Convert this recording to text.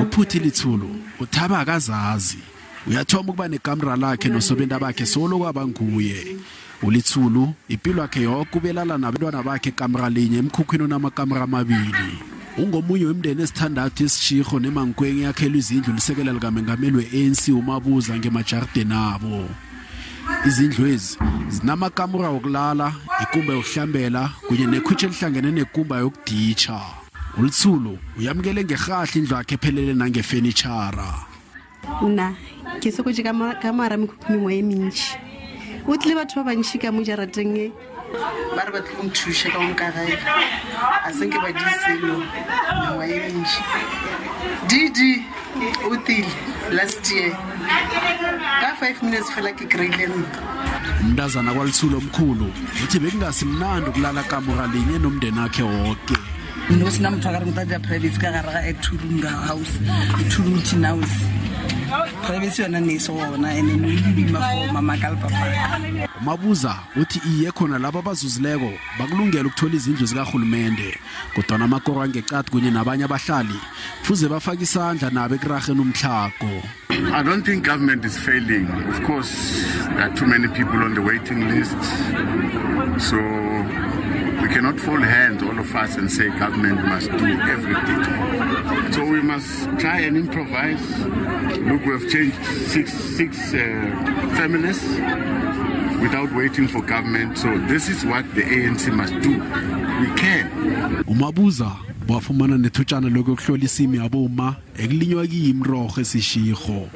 Uphuthi Lithulu uthaba akazazi. Uyathoma ukuba nekamera lakhe nosobenda bakhe solo kwabanguye. ULithulu impilo yakhe yonke ubelala nabantwana bakhe kamera linye emkhukhwini onamakamera amabili. Ungomunye wemndeni esithandathu esishiho nemankweng yakhelwe izindlu lisekela likamengameli we-ANC uMabuza ngemajarideni abo. Izindlu ezi zinamakamera wokulala, ikumba yokuhlambela kunye nekhwitjhe elihlangene nekumba yokuditsha. ULithulu uyamukele ngerhahla indlu yakhe ephelele nangefenitshara. Nna ke sokotše ka mara mekhukhu mengwe e mentši. O tlile batho ba bantši ka mo jarateng e. Ba re ba tlile go nthuša ka go nkagela, a se nke ba di selo mengwa e mentši. DD o tile last year ka 5 minutes fela ke kry-ile ntlo. Umntazana kwaLithulu omkhulu uthi bekungasimnandi ukulala kamora linye nomndeni wakhe woke. No sena motho a ka re motho a dira privacy ka gare ga a two room house, two room tin house. Privacy yona ne e se gona, and no e le boima for mama ka le papa. Mabuza uthi iye khona laba abazuzileko bakulungela ukuthola izindlu zikarhulumende, kodwana amakoro angeqadi kunye nabanye abahlali kufuze bafake isandla nabo ekurarheni umtlhago. I don't think government is failing. Of course, there are too many people on the waiting list. So we cannot fold hands, all of us, and say government must do everything. So we must try and improvise. Look, we have changed six families without waiting for government. So this is what the ANC must do. We can. Umabuza wafumana nethutshana lokuhlola isimi yaboma ekulinywa kiyi imrorho esishiho.